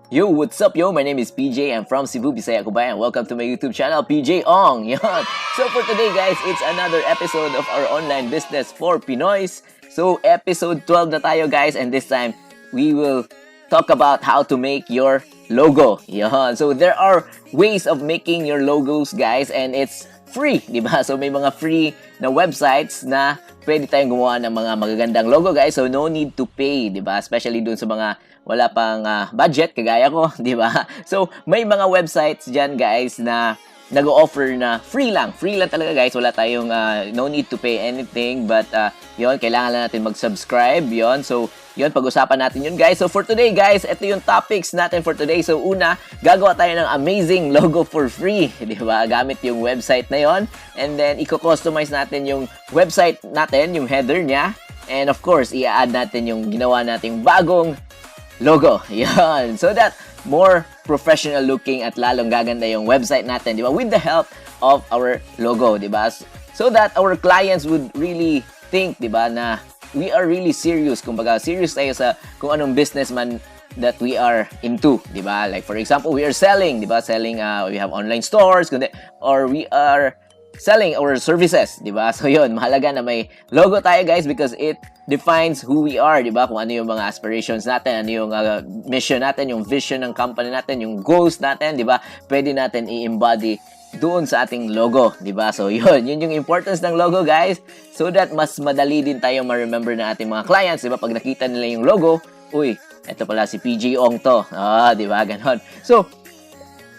Yo, what's up, yo? My name is PJ. I'm from Cebu, Bisaya Kubayan. Welcome to my YouTube channel, PJ Ong. Yan. So for today, guys, it's another episode of our online business for Pinoys. So episode 12 na tayo, guys, and this time we will talk about how to make your logo. Yan. So there are ways of making your logos, guys, and it's free, di ba? So may mga free na websites na pwede tayong gumawa ng mga magagandang logo, guys. So no need to pay, di ba? Especially dun sa mga wala pang budget kagaya ko, di ba? So may mga websites diyan, guys, na nag-offer na free lang. Free lang talaga, guys. Wala tayong no need to pay anything, but yon, kailangan lang natin mag-subscribe, yon. So yon, pag-usapan natin yun, guys. So for today, guys, ito yung topics natin for today. So una, gagawa tayo ng amazing logo for free, di ba? Gamit yung website na yon. And then i-customize natin yung website natin, yung header niya. And of course, i-add natin yung ginawa nating bagong logo. Yan. So that more professional looking at lalong gaganda yung website natin, di ba? With the help of our logo, di ba? So that our clients would really think, di ba, na we are really serious. Kumbaga, serious tayo sa kung anong business man that we are into, di ba? Like for example, we are selling, di ba? Selling, we have online stores, kundi, or we are selling our services, di ba? So yun, mahalaga na may logo tayo, guys, because it defines who we are, di ba? Kung ano yung mga aspirations natin, ano yung mission natin, yung vision ng company natin, yung goals natin, di ba? Pwede natin i-embody doon sa ating logo, di ba? So yun, yun yung importance ng logo, guys, so that mas madali din tayo ma-remember na ating mga clients, di ba? Pag nakita nila yung logo, "Uy, eto pala si PJ Ong to." Ah, di ba? Ganon.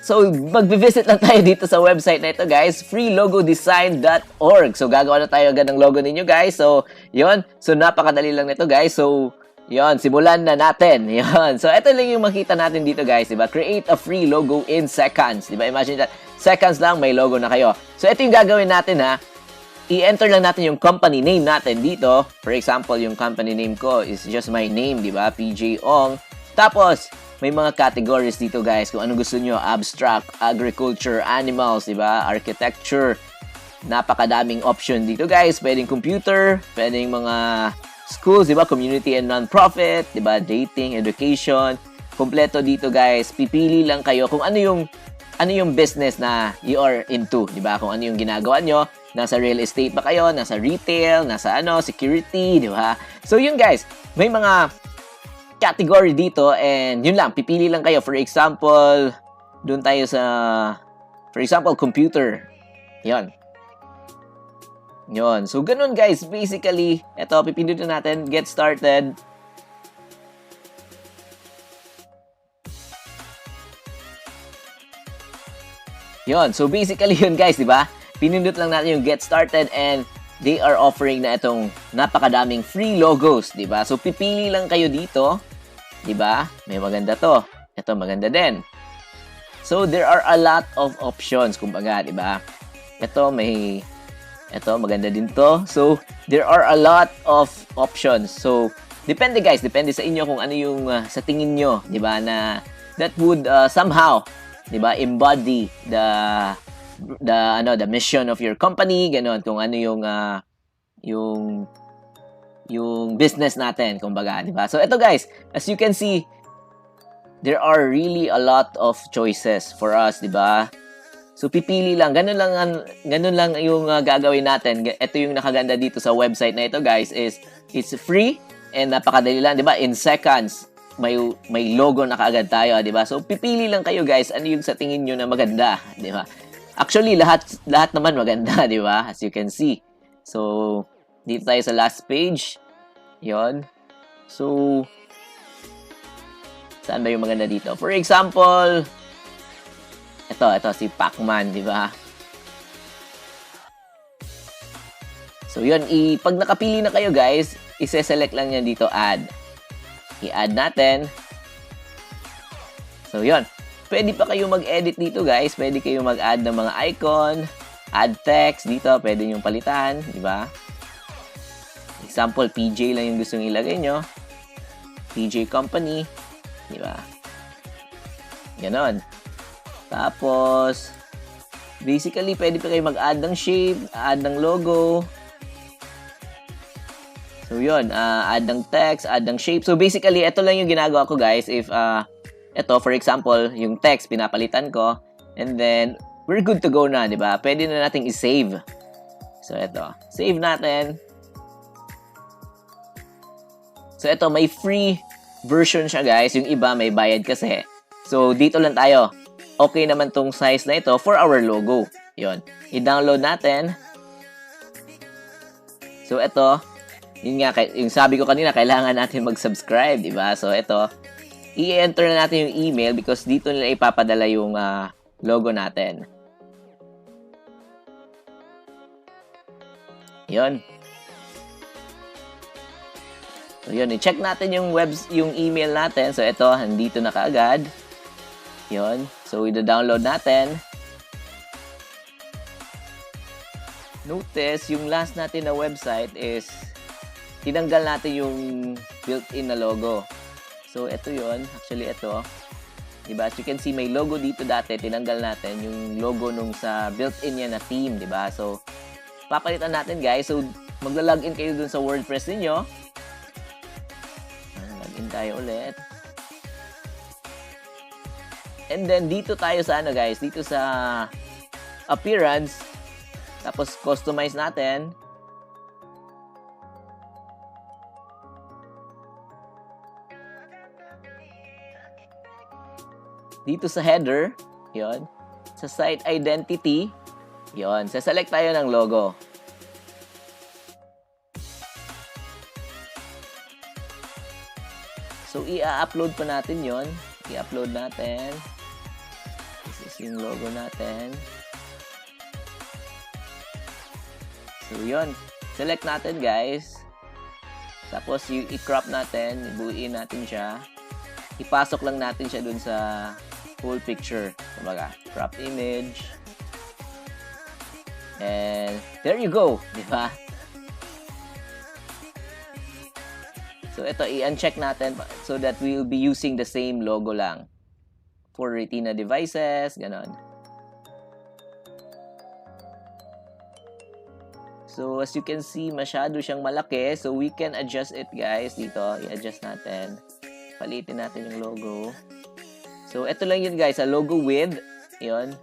So, magvi-visit lang tayo dito sa website na ito, guys. freelogodesign.org. So, gagawa na tayo agad ng logo ninyo, guys. So, yun. So, napakadali lang nito, guys. So, yun. Simulan na natin. Yun. So, ito lang yung makita natin dito, guys. Diba? Create a free logo in seconds. Diba? Imagine that. Seconds lang, may logo na kayo. So, ito yung gagawin natin, ha. I-enter lang natin yung company name natin dito. For example, yung company name ko is just my name, di ba? PJ Ong. Tapos, may mga categories dito, guys. Kung anong gusto nyo, abstract, agriculture, animals, di ba? Architecture. Napakadaming option dito, guys. Pwedeng computer, pwedeng mga schools, di ba? Community and non-profit, di ba? Dating, education. Kompleto dito, guys. Pipili lang kayo kung ano yung business na you are into, di ba? Kung ano yung ginagawa nyo, nasa real estate ba kayo, nasa retail, nasa ano, security, di ba? So yun, guys, may mga category dito and yun lang, pipili lang kayo. For example, doon tayo sa, for example, computer. Yun. Yun. So, ganun, guys. Basically, ito, pipindutin natin, get started. Yun. So, basically yun, guys, di ba? Pinindot lang natin yung get started and they are offering na itong napakadaming free logos, di ba? So, pipili lang kayo dito, di ba? May maganda to. Ito, maganda din. So, there are a lot of options, kumbaga, di ba? Ito, maganda din to. So, there are a lot of options. So, depende, guys, depende sa inyo kung ano yung sa tingin nyo, di ba, na that would somehow, di ba, embody the mission of your company, ganon, kung ano yung yung business natin, kumbaga, di ba? So ito, guys, as you can see, there are really a lot of choices for us, di ba? So pipili lang, ganun lang yung gagawin natin. Ito yung nakaganda dito sa website na ito, guys, is it's free and napakadali lang, di ba? In seconds, may logo na kaagad tayo, di ba? So pipili lang kayo, guys, ano yung sa tingin nyo na maganda, di ba? Actually, lahat lahat naman maganda, di ba? As you can see. So, dito tayo sa last page. Yon. So, saan ba yung maganda dito? For example, ito, si Pacman, di ba? So, yun, pag nakapili na kayo, guys, ise-select lang yan dito, add. I-add natin. So, yun. Pwede pa kayo mag-edit dito, guys. Pwede kayo mag-add ng mga icon, add text dito, pwede nyo palitan, di ba? Example, PJ lang yung gustong ilagay nyo. PJ Company, di ba? Ganon. Tapos, basically, pwede pa kayo mag-add ng shape, add ng logo. So, yun. Add ng text, add ng shape. So, basically, ito lang yung ginagawa ko, guys. If, Ito, for example, yung text, pinapalitan ko. And then, we're good to go na, di ba? Pwede na nating i-save. So, ito. Save natin. So, ito, may free version siya, guys. Yung iba, may bayad kasi. So, dito lang tayo. Okay naman tong size na ito for our logo. Yun. I-download natin. So, ito. Yun nga, yung sabi ko kanina, kailangan natin mag-subscribe, di ba? So, ito. I-enter na natin yung email because dito nila ipapadala yung logo natin. Yun. So, yun. I-check natin yung email natin. So, ito, andito na kaagad. Yun. So, i-download natin. Notice, yung last natin na website is tinanggal natin yung built-in na logo. So, ito yun. Actually, ito. Diba? As you can see, may logo dito dati. Tinanggal natin yung logo nung sa built-in niya na theme. Diba? So, papalitan natin, guys. So, magla-login kayo dun sa WordPress ninyo. Login tayo ulit. And then, dito tayo sa ano, guys. Dito sa appearance. Tapos, customize natin. Dito sa header, yon. Sa site identity, yon. Sa-select tayo ng logo. So, i-upload pa natin yon. I-upload natin. This is yung logo natin. So, yon. Select natin, guys. Tapos, i-crop natin. Ibuuin natin siya. Ipasok lang natin siya dun sa full picture. Kumbaga, crop image. And there you go, di ba? So, ito, i-uncheck natin so that we'll be using the same logo lang for Retina devices, ganon. So, as you can see, masyado siyang malaki. So, we can adjust it, guys. Dito, i-adjust natin. Palitin natin yung logo. So, ito lang yun, guys. Sa logo width, yun.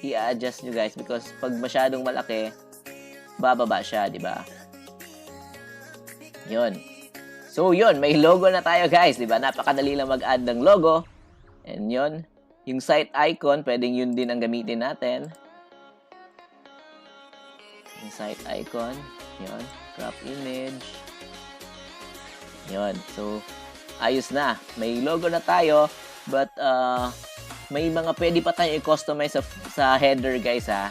I-adjust nyo, guys. Because pag masyadong malaki, bababa siya, di ba? Yun. So, yun. May logo na tayo, guys. Di ba? Napakadali lang mag-add ng logo. And yun. Yung site icon, pwedeng yun din ang gamitin natin. Yung site icon. Yun. Crop image. Yun. So, ayos na. May logo na tayo. But, may mga pwede pa tayong i-customize sa header, guys, ha.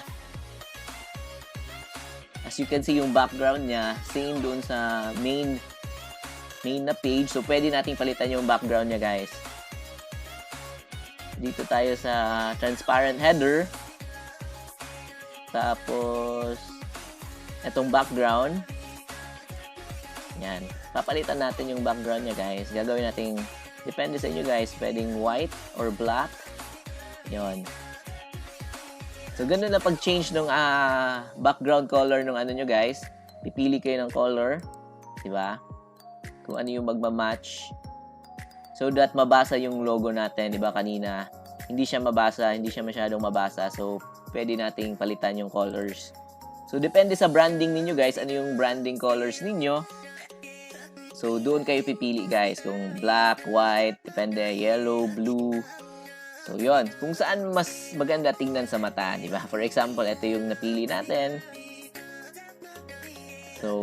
As you can see, yung background niya, same dun sa main na page. So, pwede nating palitan yung background niya, guys. Dito tayo sa transparent header. Tapos, itong background. Yan. Papalitan natin yung background niya, guys. Gagawin natin, depende sa inyo, guys. Pwedeng white or black. Yun. So, ganun na pag-change ng background color ng ano nyo, guys. Pipili kayo ng color. Diba? Kung ano yung magma-match. So that mabasa yung logo natin, diba kanina? Hindi siya mabasa, hindi siya masyadong mabasa. So, pwede nating palitan yung colors. So, depende sa branding ninyo, guys. Ano yung branding colors ninyo? So, doon kayo pipili, guys. Kung black, white, depende, yellow, blue. So, yun. Kung saan mas maganda tingnan sa mata, di ba? For example, ito yung napili natin. So,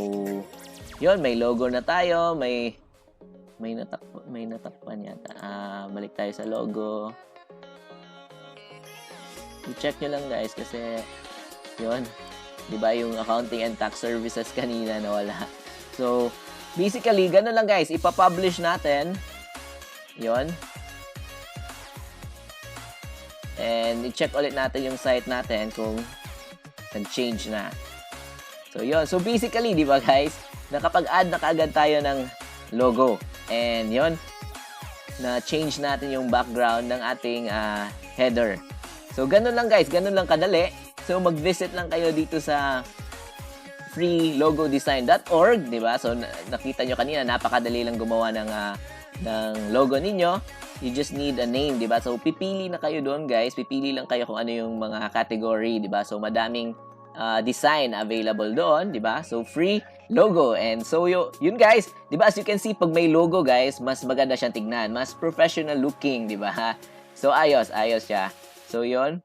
yun. May logo na tayo. May natakpan yata. Balik tayo sa logo. I-check nyo lang, guys, kasi yun. Di ba yung accounting and tax services kanina nawala. So, basically, ganun lang, guys. Ipapublish natin. Yun. And i-check ulit natin yung site natin kung nag-change na. So, yun. So, basically, di ba, guys? Nakapag-add na kaagad tayo ng logo. And yun, na-change natin yung background ng ating header. So, ganun lang, guys. Ganun lang kadali. So, mag-visit lang kayo dito sa freelogodesign.org, di ba? So, nakita nyo kanina, napakadali lang gumawa ng logo ninyo. You just need a name, 'di ba? So pipili na kayo doon, guys. Pipili lang kayo kung ano yung mga category, 'di ba? So madaming design available doon, 'di ba? So free logo. And so yun guys, 'di ba? As you can see, pag may logo, guys, mas maganda siyang tignan, mas professional looking, 'di ba? So ayos, ayos siya. So yun.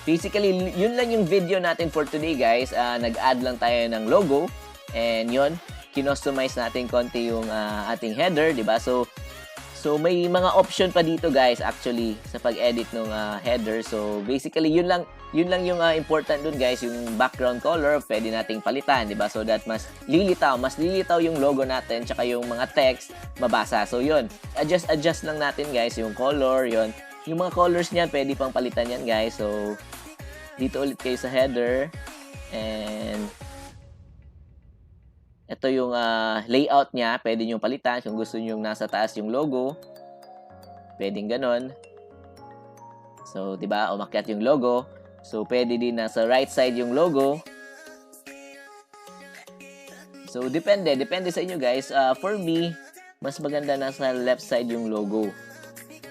Basically, yun lang yung video natin for today, guys. Nag-add lang tayo ng logo and yun, kinostomize natin konti yung ating header, 'di ba? So may mga option pa dito, guys, actually sa pag-edit ng header. So basically yun lang yung important dun, guys, yung background color pwede nating palitan, 'di ba? So that mas lilitaw yung logo natin tsaka yung mga text mabasa. So yun, adjust adjust lang natin, guys, yung color, yun. Yung mga colors niyan pwede pang palitan yan, guys. So dito ulit kayo sa header and ito yung layout niya, pwede nyo palitan kung gusto niyo nasa taas yung logo. Pwedeng ganon. So, 'di ba? Umakyat yung logo. So, pwede din nasa right side yung logo. So, depende, depende sa inyo, guys. For me, mas maganda nasa left side yung logo.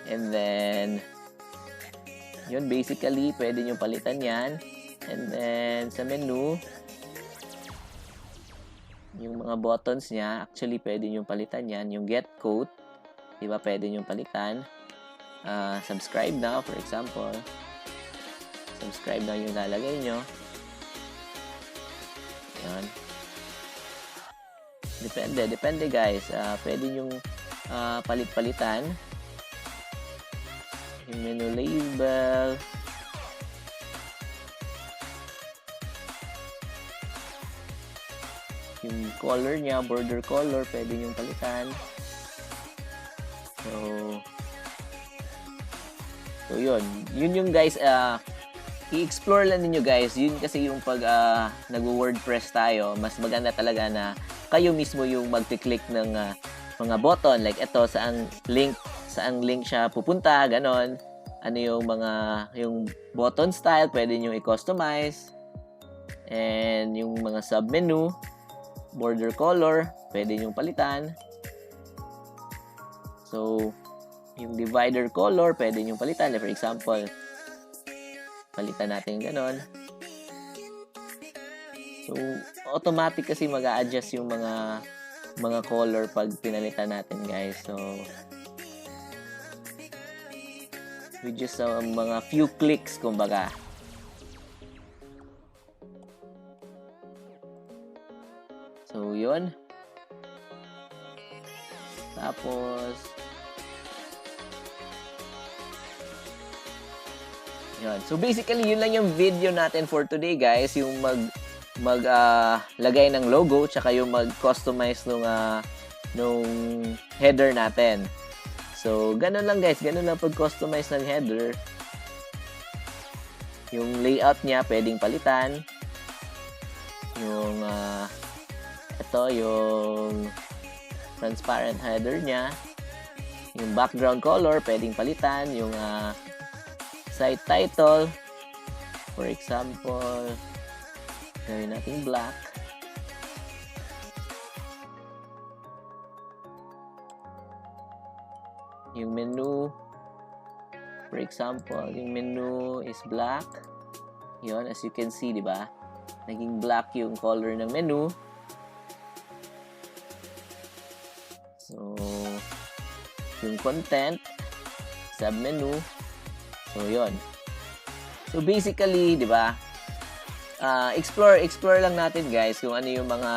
And then yun basically, pwede nyo palitan yan. And then sa menu, yung mga buttons niya, actually pwede nyo palitan yan. Yung get quote, di ba, pwede nyo palitan. Subscribe now, for example. Subscribe now yung lalagay nyo. Yan. Depende, depende, guys. Pwede nyong palit-palitan. Yung menu label. Yung color niya, border color, pwede nyong palitan. So yun. Yun yung guys, i-explore lang ninyo, guys. Yun kasi yung pag nag-WordPress tayo, mas maganda talaga na kayo mismo yung magti-click ng mga button. Like ito, saang link siya pupunta, ganon. Ano yung mga, yung button style, pwede nyo i-customize. And yung mga sub-menu, border color, pwede nyong palitan. So, yung divider color, pwede nyong palitan. Like for example, palitan natin ganon. So, automatic kasi mag adjust yung mga color pag pinalitan natin, guys. So, with just mga few clicks, kumbaga. So, yun. Tapos, yun. So, basically, yun lang yung video natin for today, guys. Yung mag mag lagay ng logo tsaka yung mag-customize nung header natin. So, ganun lang, guys. Ganun lang pag-customize ng header. Yung layout niya, pwedeng palitan. Yung ito, yung transparent header niya. Yung background color, pwedeng palitan. Yung site title, for example, gawin natin black. Yung menu, for example, yung menu is black. Yun, as you can see, di ba? Naging black yung color ng menu. So, yung content, submenu. So, yun. So, basically, di ba? Explore lang natin, guys, kung ano yung mga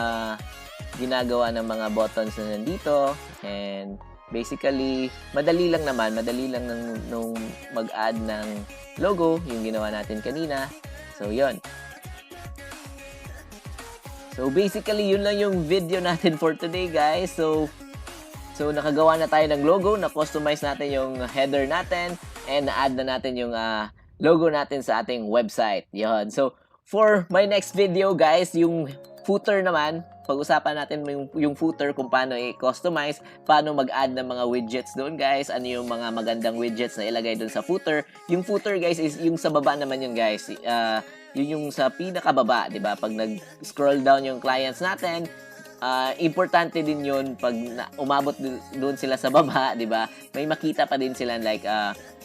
ginagawa ng mga buttons na nandito. And, basically, madali lang naman. Madali lang nung mag-add ng logo, yung ginawa natin kanina. So, yun. So, basically, yun lang yung video natin for today, guys. So, nakagawa na tayo ng logo, na-customize natin yung header natin, and na-add na natin yung logo natin sa ating website. Yun. So, for my next video, guys, yung footer naman, pag-usapan natin yung footer, kung paano i-customize, paano mag-add ng mga widgets doon, guys, ano yung mga magandang widgets na ilagay doon sa footer. Yung footer, guys, is yung sa baba naman yun, guys. Yun yung sa pinakababa, di ba? Pag nag-scroll down yung clients natin, Importante din yun pag umabot doon sila sa baba, di ba? May makita pa din sila like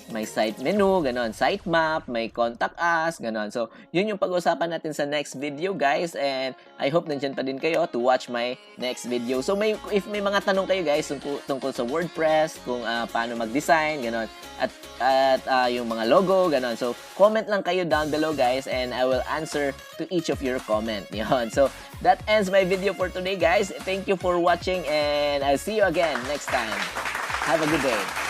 may site menu, ganon, site map, may contact us, ganon. So, yun yung pag-usapan natin sa next video, guys. And I hope nandyan pa din kayo to watch my next video. So, if may mga tanong kayo, guys, tungkol sa WordPress, kung paano mag-design, ganon, at yung mga logo, ganon. So, comment lang kayo down below, guys, and I will answer to each of your comment. Yun. So, that ends my video for today, guys. Thank you for watching, and I'll see you again next time. Have a good day.